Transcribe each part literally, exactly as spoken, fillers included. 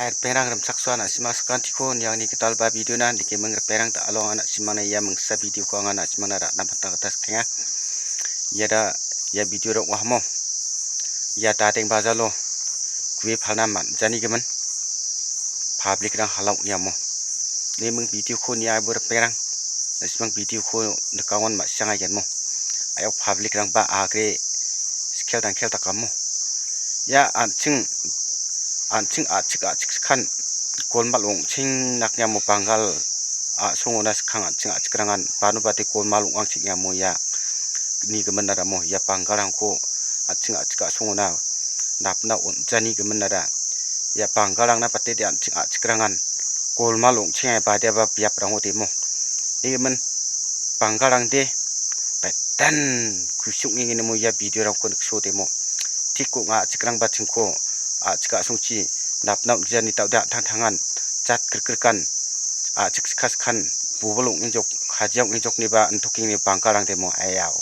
Ripengrang rimchaksoa na·simang sakantiko niangni gitalba video-na nikeming ripengrang da·alo anga na·simangna ia mingsa video-ko anga na·simangna ra·na panta gita sikenga. Ia da, ia video-rang wahamo. Ia dadeng bajalo gue palna man·janigimin public-rang hala ong·iamo. Neming video-ko niaibo ripengrang. Na·simang video-ko nikangon ma·siangagenmo. Aio public-rangba agre skel dangkel dakamo. Ia an·ching, an·ching a·chik a·chik skang golmal ong·ching nakniamo banggal a·songona skang an·ching a·chikrangan bano bate golmal ong·angcheng·amo ia nigimin aramo ia banggalrangko an·ching a·chik a·songona napna on·janigimin ara ia banggalrangna batede an·ching a·chikrangan golmal ong·chenga badiaba biaprango demo. Nigimin banggalrangde Petan kusi ong·engenimo ia video-rangko niksodemo. Tik ong·a a·chikrangba chingko a·chik a·songchi napna on·gijani da·ode an·tangtangan jat grikgrikan a·chik skaskan bobol ong·ejok, kajia ong·ejokniba intokengni bangkarangdemo aiao.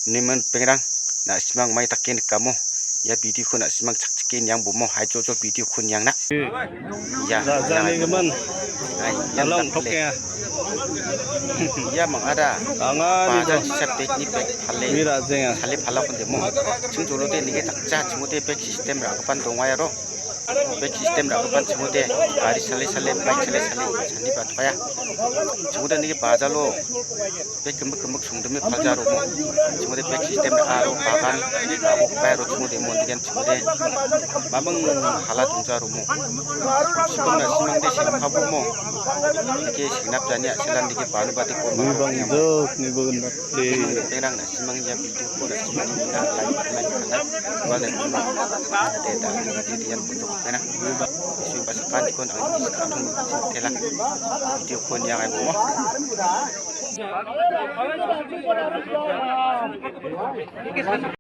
Nimin ripengrang na·simang mai dake nikamo ia video-ko na·simang chakchike niangbomo haijojo video-ko niangna. Ia, ra·janigimin. Ai, ian along dakle. Tokenga. Ia mangada. Angani bajang do. Sisa bag-ni bag pale. Ui ra·jenga. Sale palakon demo. Ching jolode nige dakja chingode bag system ra·gipan donga iaro. Bag system ra·gipan chingode gari sale sale, bike sale sale, sani batpaya. Chingode nige bajalo. Bek gimik gimik songdime palja romo. Chingode bek system aro bagan abo pai aro chingode mondigan chingode mamang hala dongja romo. Sikon na simangde sengpabo mo. Dike sengnap jani a·selan dike banu bade ko. Ni bang ijo, ni bang nate. Penang na simang ia video ko na simang na like, like kana. Wal na. Te ta ni dian putuk penang. Sui pasakan kon ang iska tung tela. Video ko niang ai mo.